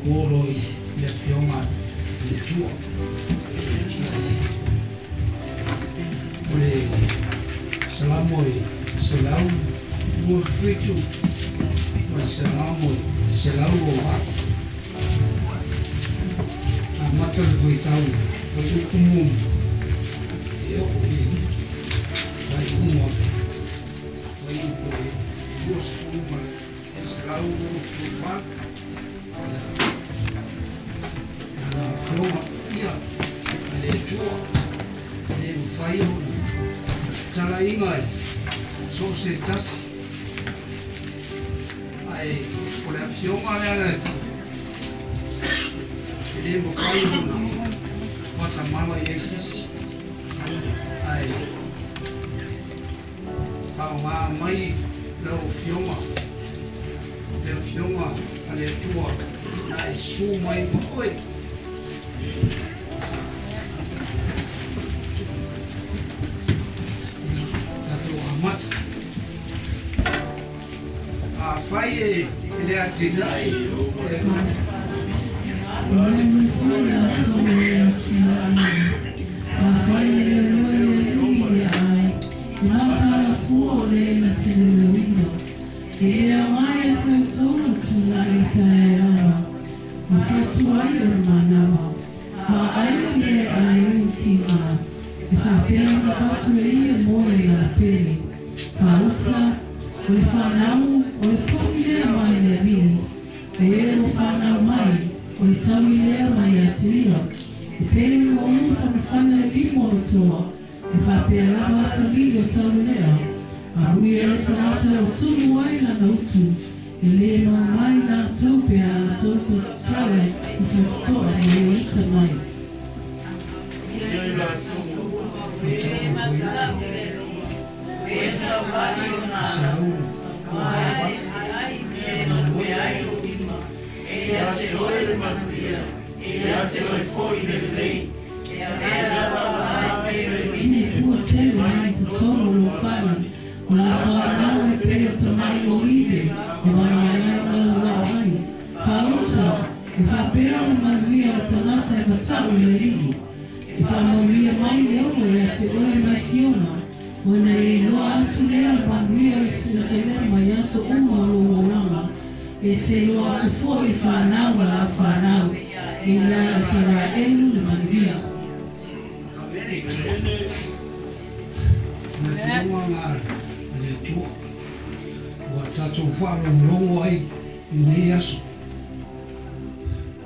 Oo loa i le Afioga a le Atua. O le Salamo e 127 ma le Salamo e 128. Amata le fuaitau fuaiupu muamua e oo i le faaiuga o le fuaiupu e 20 ma le 168. Lana Afioga Paia a le Atua e le mafai ona talaiga i so o se tasi, ae o le Afioga lea a le Atua e le mafai ona faatamala i ai se isi, ae faaaoga mai lau Afioga, le Afioga a le Atua na e susu mai ma oe. Tatou amata. Afai e le atinae e O le mafai aso o le atinae. Afai e leoleo le alii i le ai, i matalafua o le na te leoleoina. E le aoga ia te outou le tulai i taeao lava, ma fatu ai o le manava. Vaai le mea e ai ai le tina, e faapea ona avatu e ia moe i lana pele. Faauta, o le fanau, o le tofi lea mai le Alii. O e ua fanau mai, o le taui lea mai ia te ia. E pele le omu fanafana le lima o le toa, e faapea lava atalii o taulelea. Amuia le tagata ua tumu ai lana utu, e le mau mai latou pe a latou tautala i Fatutoa e o ita mai. Ine fua tele mai i totonu o lou fale, o la fanau e pei o tamai olive e malamalai lau lao ai. Faauta, e faapea ona manuia o le tagata e matau i le Alii. E faamanuia mai le ola ia te oe mai Siona, ona e iloa atu lea le manuia o Ierusalema i aso uma o lou olaga. E te iloa atu foi i fanau ma lau fanau, e ia Isaraelu le manuia. Amene. O le Afioga na a le Atua ua tatou faalogologo ai i lenei aso.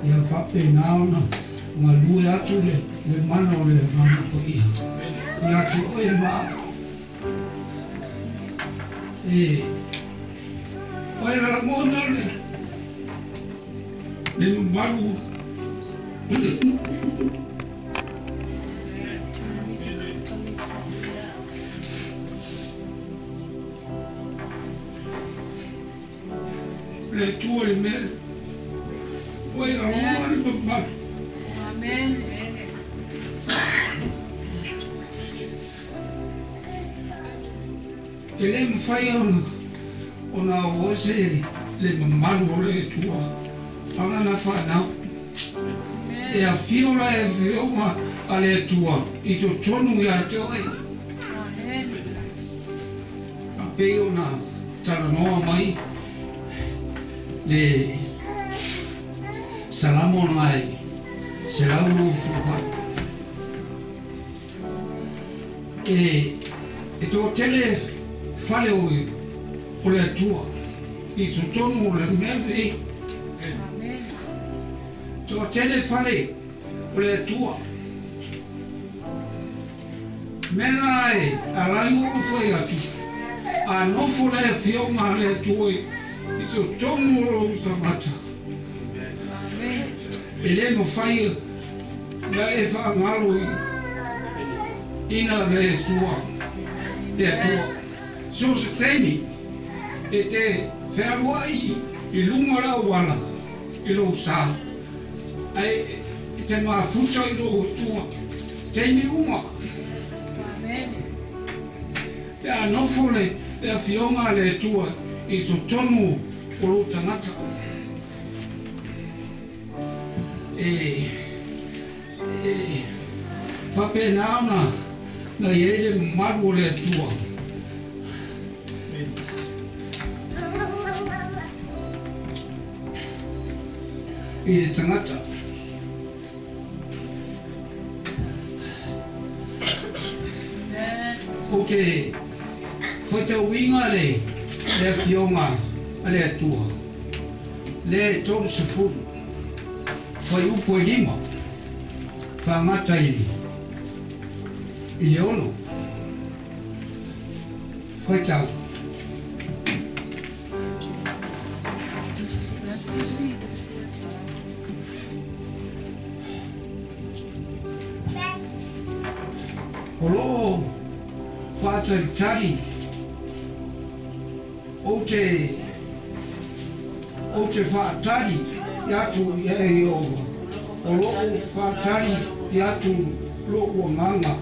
Ia faapena ona galue atu le le mana o le Agaga Paia ia te oe ma au. E oe lagona le le mamalu le Atua i le mea lea. Oe lagona le mamalu. E le mafai ona ona o ese le mamalu o le Atua ma lana fanau. E afio la e afioga a le Atua i totonu ia te oe. Faapei ona talanoa mai le Salamo na e 128. E e toatele fale o o le Atua i totonu o le mea lenei. Toatele fale o le Atua. Mea na e alai ua ou fai atu, a nofo le Afioga a le Atua i totonu o lou tagata, e le mafai ona e faagalo ina le Atua, le Atua. So o se taimi e te fealuai i luga o le auala i lou sa, ae e te mafuta i lou Atua taimi uma. Pe a nofo le Afioga a le Atua i totonu o lou tagata. E e faapena ona na i ai le mamalu o le Atua. I le tagata. Ou te faitauina le le Afioga a le Atua, le 30, fuaiupu e 5, faagata i i le 6. Faitau. O lo o faatalitali ou te ou te faatali atu ia Ieova, o lo o faatali atu lo'u agaga.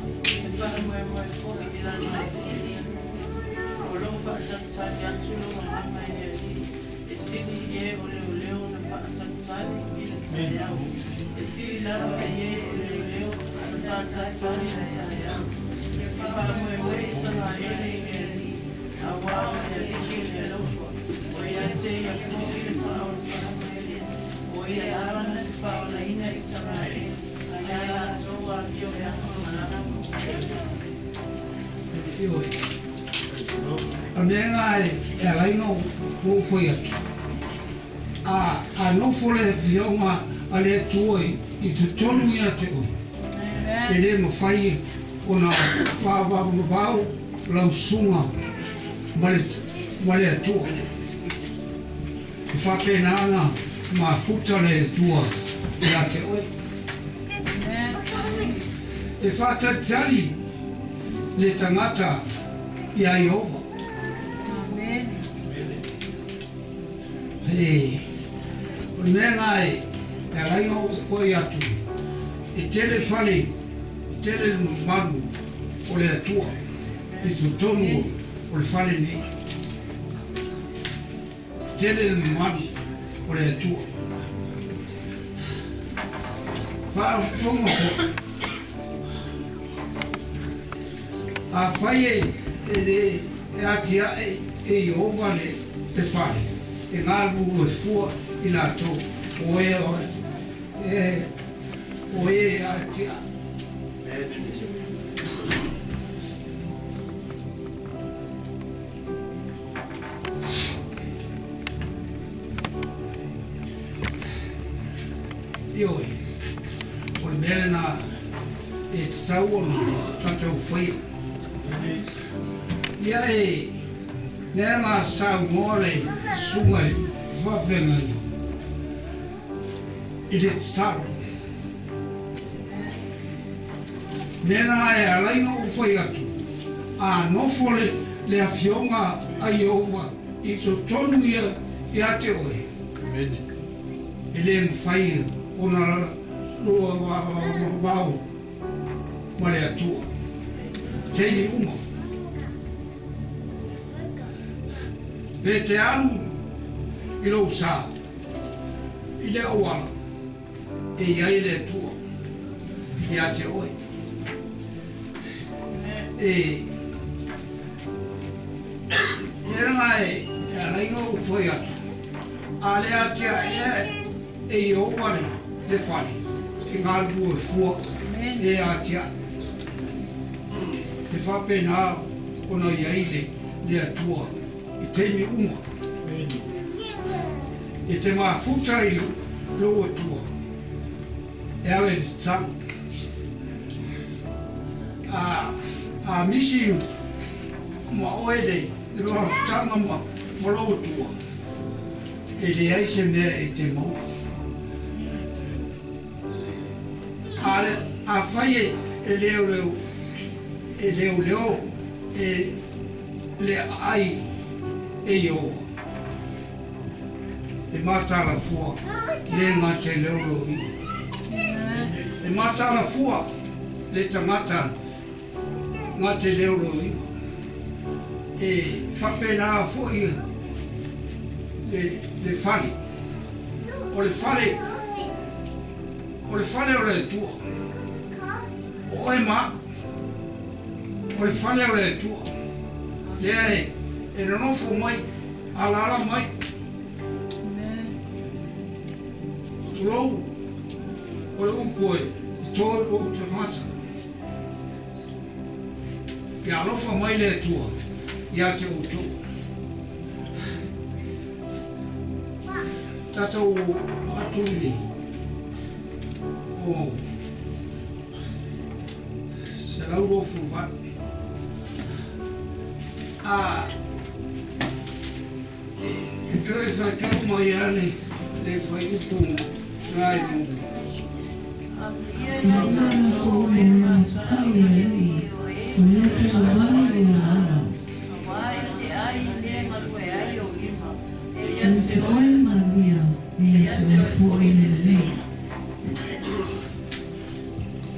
Ioe. O le mea lena e ala ai ona ou fai atu, a, a nofo le Afioga a le Atua i totonu ia te oe, e le mafai ona vavavavao lau susuga ma le, ma le Atua. E faapena ona mafuta le Atua ia te oe. E faatalitali le tagata iā Ieova. E, o le mea lena e ala ai ona ou fai atu, e tele fale, e tele le mamalu o le Atua i totonu o le fale nei. E tele le mamalu o le Atua. Faafofoga foi. Afai e le e atiae e Ieova le fale, e galulue fua i latou o e o e atiae. Ioe, o le mea lena e tatau ona tatou faia. Ia e lea na saunoa le susuga i le faafeagaiga i le tatalo. Mea lena e ala ai ona ou fai atu, a nofo le, le Afioga a Ieova i totonu ia ia te oe, e le mafai ona lua vavao ma le Atua i taimi uma. Pe te alu i lou sa i le auala e i ai le Atua ia te oe. E mea e ala ai ona ou fai atu, a le atiae e Ieova le fale, e galulue fua e atiae. E faapena ona i ai le le Atua i taimi uma. E te mafuta i lou Atua e ala i le tatalo. A, a misi ma oe le le mafutaga ma, ma lou Atua, e leai se mea e te maua. A, afai e, e leoleo, e leoleo e le aai e Ieova, e matalafua le gata i leoleoina. E matalafua le tagata gata i leoleoina. E faapena foi le, le fale. O le fale O le fale o le Atua. O oe ma a'u. O le fale o le Atua. Lea e, e nonofo mai, alaala mai. Tulou, o le upu e to i lou tagata. Ia alofa mai le Atua ia te outou. Tatou atu i le o 128. A e toe faitau mai lava le le fuaiupu na i luga. Ua matou le matatau i le Alii, o lea savavali i ona ala. Ia te oe le manuia, ia te oe foi le lelei.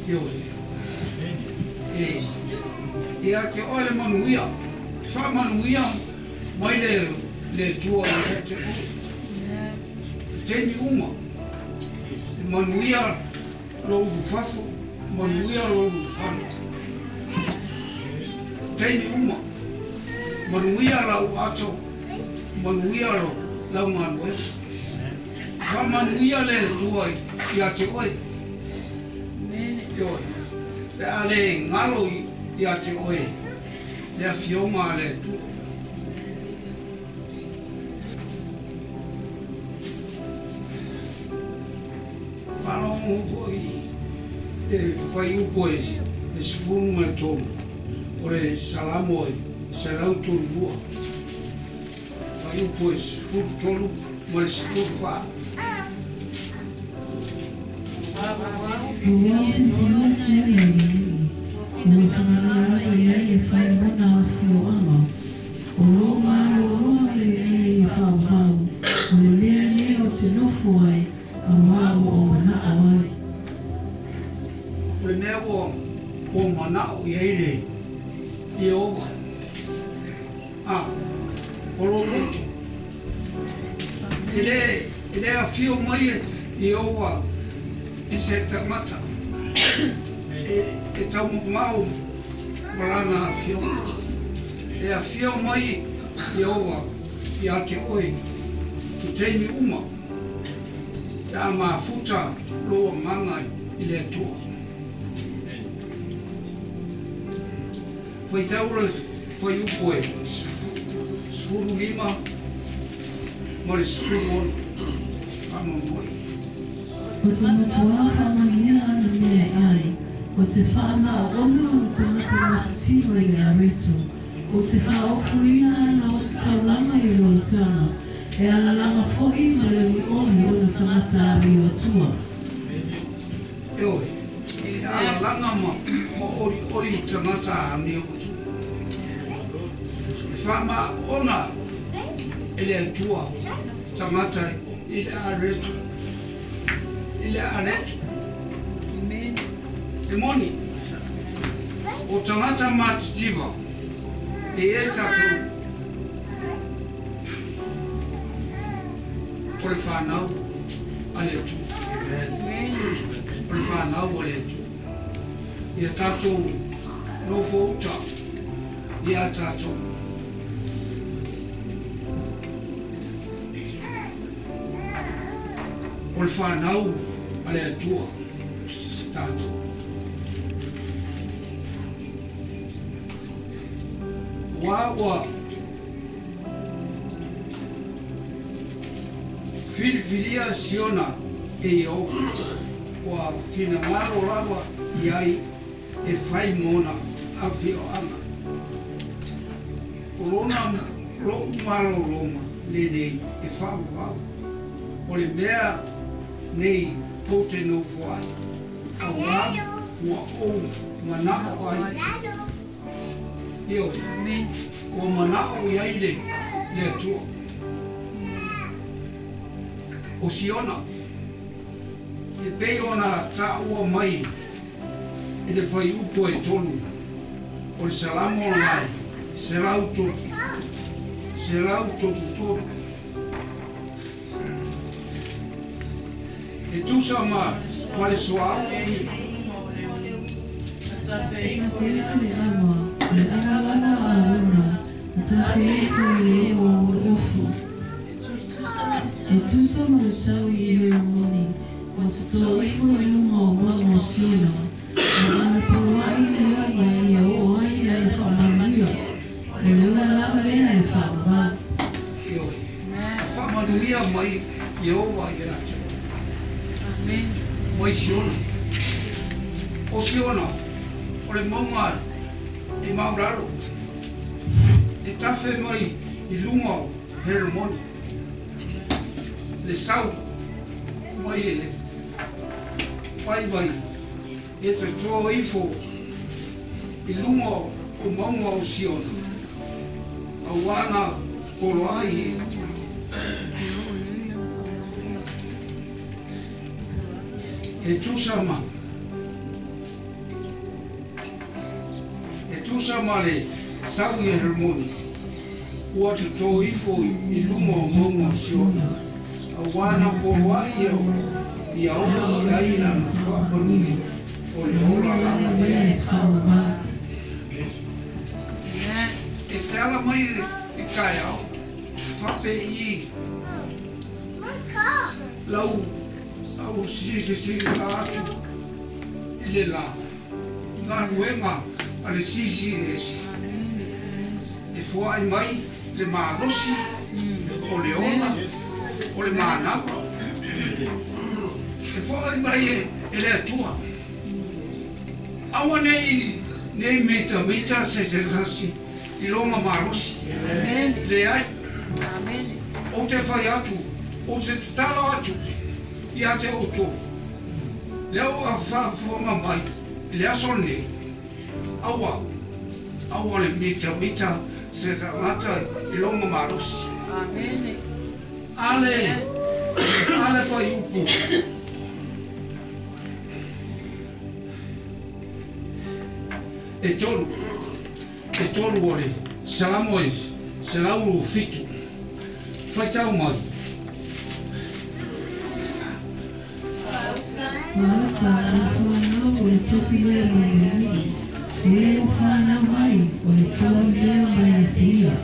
Ioe. E, ia te oe le manuia, faamanuia mai le le Atua ia te oe. I taimi uma, e manuia lou ulufafo, manuia lou ulufale. I taimi uma, manuia lau ato, manuia lau galuega. Faamanuia le Atua ia te oe. Ioe. Pe a le galo ia te oe le Afioga a le Atua. Faalogo foi i le fuaiupu e 13 o le Salamo e 132, fuaiupu e 13 ma le 14. Ua fifilia Sione i le Alii, ua finagalo lava i ai e fai mona afioaga. O lou maloloa lelei e faamau, o le mea lea ou te nofo ai, auā ua ou manao ai. O le mea ua ou manao i ai le Ieova, a o lou loto, e le, e le afio mai Ieova i se tagata e, e taumamao ma lana afioga. E afio mai Ieova ia te oe i taimi uma pe a mafuta lou agaga i le Atua. Faitau le fuaiupu e 15 ma le 16 faamolemole. Ko te matua whamanuia ana mea e ai, ko te whaamaoona o le tangata matitiva i le areto, ko te whaofuina ana o se taulanga i le olataga, e alalanga foi ma le olioli o le tagata amio atua. Ioe, e alalaga ma olioli i tagata amio atua. E faamaoona e le Atua tagata i le areto, i le areto. E moni, o tagata matitiva e i ai tatou o le fanau a le Atua. O le fanau a le Atua. Ia tatou nofouta ia tatou. O le fanau a le Atua tatou. Ua ua filifilia Siona e Ieova, ua finagalo lava i ai e fai mona afioaga. O lona lo'u malologa lenei e faavavau, o le mea nei ou te nofo ai, auā ua ou mana'o ai. Ioe, ua mana'o i ai le le Atua. O Siona, e pei ona taua mai i le fuaiupu e 3 o le Salamo lena e 133. E tusa ma Ma le suauu. E tafe ifo le ava, o le ava lava a Arona, e tafe ifo i le eo o le ofu. E tusa ma le sau i Heremoni, ua totoa ifo i luga o mauga o Siona, ma ua poloai Ieova ia oo ai lana faamanuia, o le ola lava lea e faavavau. Ioe. Faamanuia mai Ieova ia te oe. Mai Siona. O Siona, o le mauga e maulalo, e tafe mai i luga o Heremoni, le sau mai e vaivai e toto ifo i luga o mauga o Siona, auā na poloai e. E tusa ma E tusa ma le sau i Heremoni, ua toto ifo i luga o mauga o Siona, auā na poloai ia oo i ai lana faamanuia, o le ola lava lea e faavavau. E te ala mai i taeao, faapei lau au silasila atu i le la, i galuega a le CCS, e foai mai le malosi o le ola, o le manawa, e foai mai e le Atua. Aua nei nei mitamita se tasi i lona malosi. Leai. Ou te fai atu, ou te tatalo atu ia te outou, lea ua faafofoga mai i le aso lenei, aua, aua le mitamita se tagata i lona malosi. A le, a le fuaiupu. E tolu, e tolu o le Salamo e 107. Faitau mai. Maota, o le fanau o le tofi lea mai le Alii, o e ua fanau mai, o le taui lea mai le tila.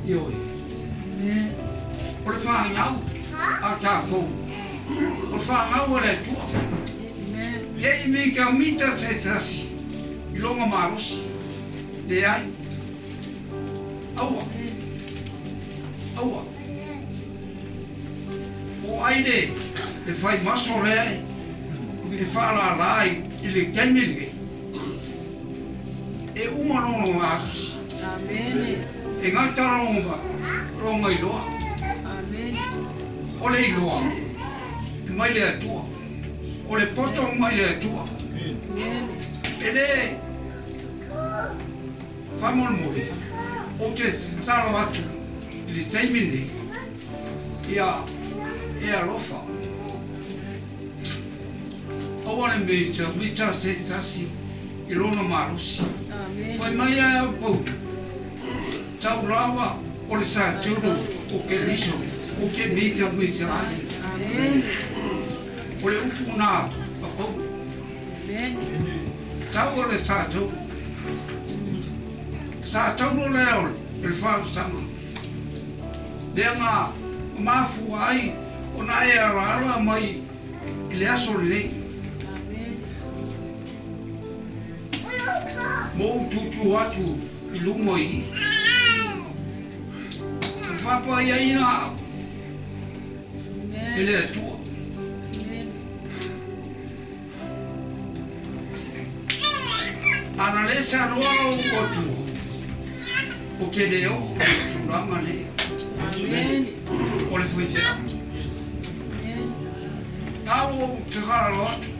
Ioe. O le fanau a tatou, o le fanau a le Atua. E i mitamita se tasi i lona malosi. Leai. Aua. Aua. Po o ai le le fai maso lea e faalala i le taimi lenei. E uma lona malosi. E gata lona iloa. O le iloa e mai le Atua. O le poto mai le Atua. E le faamolemole, ou te tatalo atu i le taimi lenei, ia e alofa. Aua le mitamita se tasi i lona malosi. Fai mai ai au Paulo, tau lava o le satulu o Keriso, ou te mitamita ai. O le upu na a Paulo. Tau o le satulu. Satulu lea o le faaosaga. Lea na mafua ai ona e alaala mai i le aso lenei. Mo ou tutu atu i luma i i. O le faapaiaina au e le Atua. Ana le saunoa ou Atua, ou te le oo i le tulaga lea o le faifeau. Na ua ou tatalo atu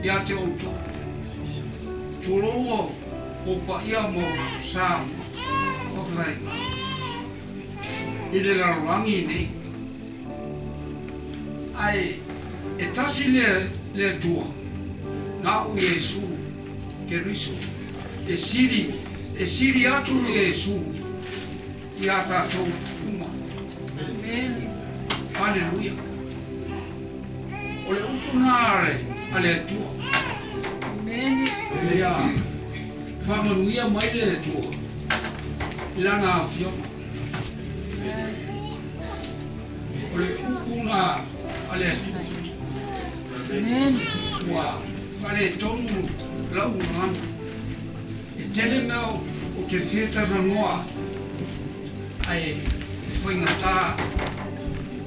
ia te outou, tulou ou paia ma ou sa ma i le lalolagi nei. Ae e tasi le Atua, na o Iesu Keriso, e sili, e sili atu Iesu ia tatou uma. Aleluia. O le upu lena a le Atua. Ia faamanuia mai le Atua i Lana Afioga. O le upu lena a le Atua. Ua faaletonu lau gagana. E tele mea ou te fia talanoa ai, ae e faigata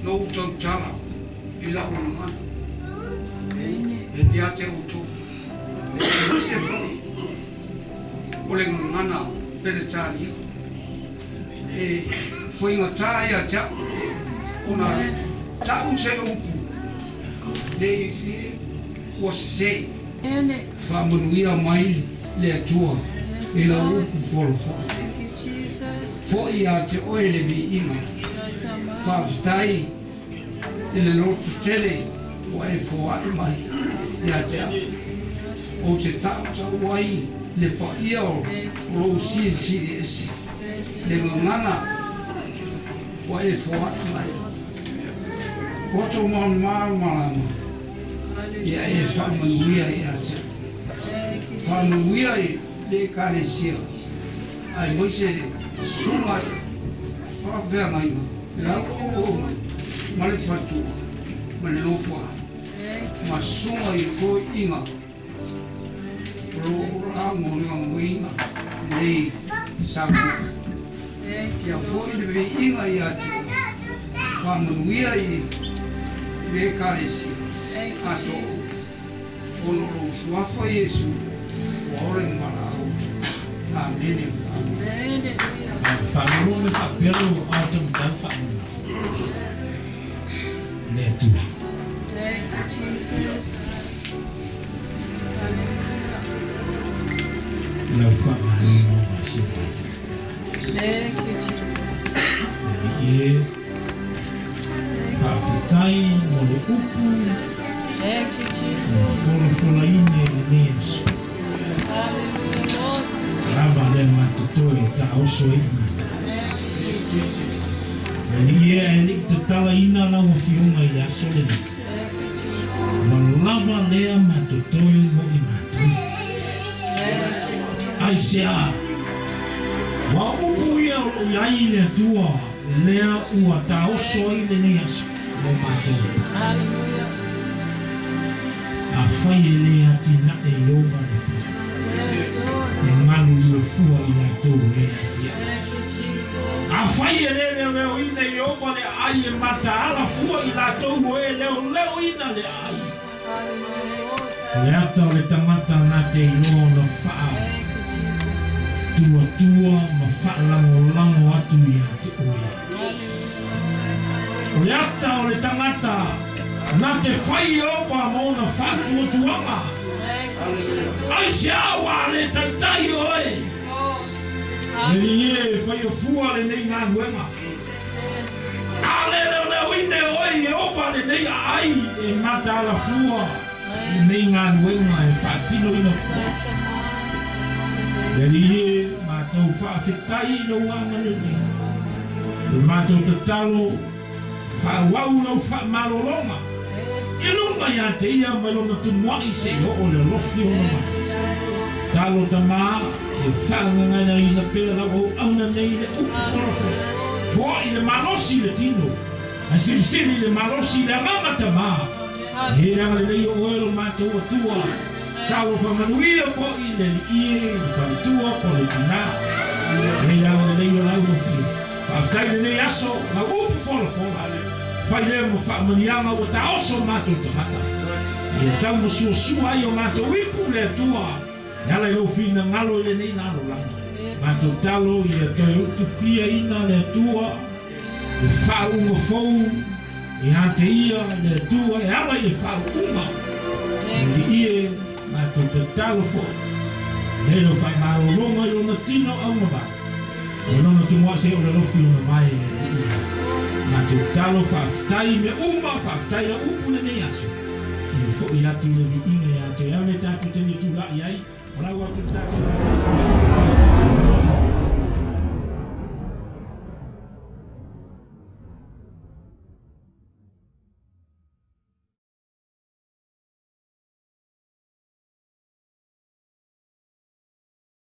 lou tautala i lau gagana ia te outou, aemaise foi o le gagana Peretania. E faigata ia te au ona ta'u se upu ne i ua sese. Faamanuia mai le Atua i lau upu folafola. Foi ia te oe le viiga. Faafetai i le loto tele ua e foai mai ia te au. Ou te tautau ai le paia o lou silisili ese, le gagana ua e foai mai. Poto malamalama ia e faamanuia ia te au. Faamanuia i le Ekalesia, aemaise le susuga i faafeagaiga, lau auauna ma le faletua ma le nofoaga, ma susuga i toeaiina o lo o lagolagoina lenei Samoa. Ia foi le viiga ia te oe, faamanuia i le Ekalesia atoa ona o lou Suafa Iesu ua ola ma valaau atu. Amene. Amene. Faalolo le faapea lou ao taumatau faamamalu le Atua. Thank you, Jesus. Hallelujah. Lau faamalologa se mai. Thank you, Jesus. Le Alii e, faafetai mo le upu Thank you, na Jesus. folafolaina i lenei aso. Hallelujah, Lord. Lava lea matotoe e taoso ai matou. Thank you, Jesus. Le Alii e, ae le'i tatalaina lau afioga i le aso lenei. Thank you, Jesus. Ua lava lea matotoe mo i matou. Thank you, Lord. Aisea? Ua upu ia o loo i ai le Atua lea ua taoso ai lenei aso mo matou. Hallelujah. Afai e lē atinae Ieova le fale, Yes, Lord. e galulue fua i latou e atiae. Thank you, Jesus. Afai e lē leoleoina Ieova le aai, e mataala fua i latou o e leoleoina le aai. Hallelujah, Lord. O le ata o le tagata na te iloa ona faa Thank you, Jesus. tuatua ma faalagolago atu ia te oe. Hallelujah. O le ata o le tagata na te fai Ieova ma ona faatuatuaga. Thank you, Jesus. Aisea ua le taitai oe? Oh. Le Alii e, faia fua lenei galuega. Yes. A le leoleoina e oe Ieova lenei aai, e mataala fua lenei galuega e faatinoina fua. Le Alii e, matou faafetai i lou agalelei. O le matou tatalo, faaauau lau faamalologa i luga ia te ia mai lona tumua'i seia oo i le alofi ona mai. Talo Tamā, ia faagagaenaina pea lau auauna nei i le upu folafola. Foai le malosi i le tino, ae silisili le malosi i le agaga Tamā. E le agalelei o oe lo matou Atua, talofa manuia foi le Alii e i le faletua po o le tinā. E le agalelei o lau Afioga. Faafetai i lenei aso, lau upu folafola. Fai lea ma faamanuiaga ua taoso matou tagata. Ia tau ma suasua ai o matou ipu le Atua e ala i lou finagalo i lenei lalolagi. Matou talo ia toe utufiaina le Atua le faauuga fou ia te ia le Atua e ala i le faauuga. Le Alii e, matou tatalo foi ia i lau faamalologa i lona tino augavale o lona tumua'i seia oo i le alofi ona mae le Alii e. Matou talo faafetai i mea uma, faafetai lau upu lenei aso. Ia foi atu le viiga ia te oe le tatou taimi e tulai ai, o lau atu le tatou faamaisega.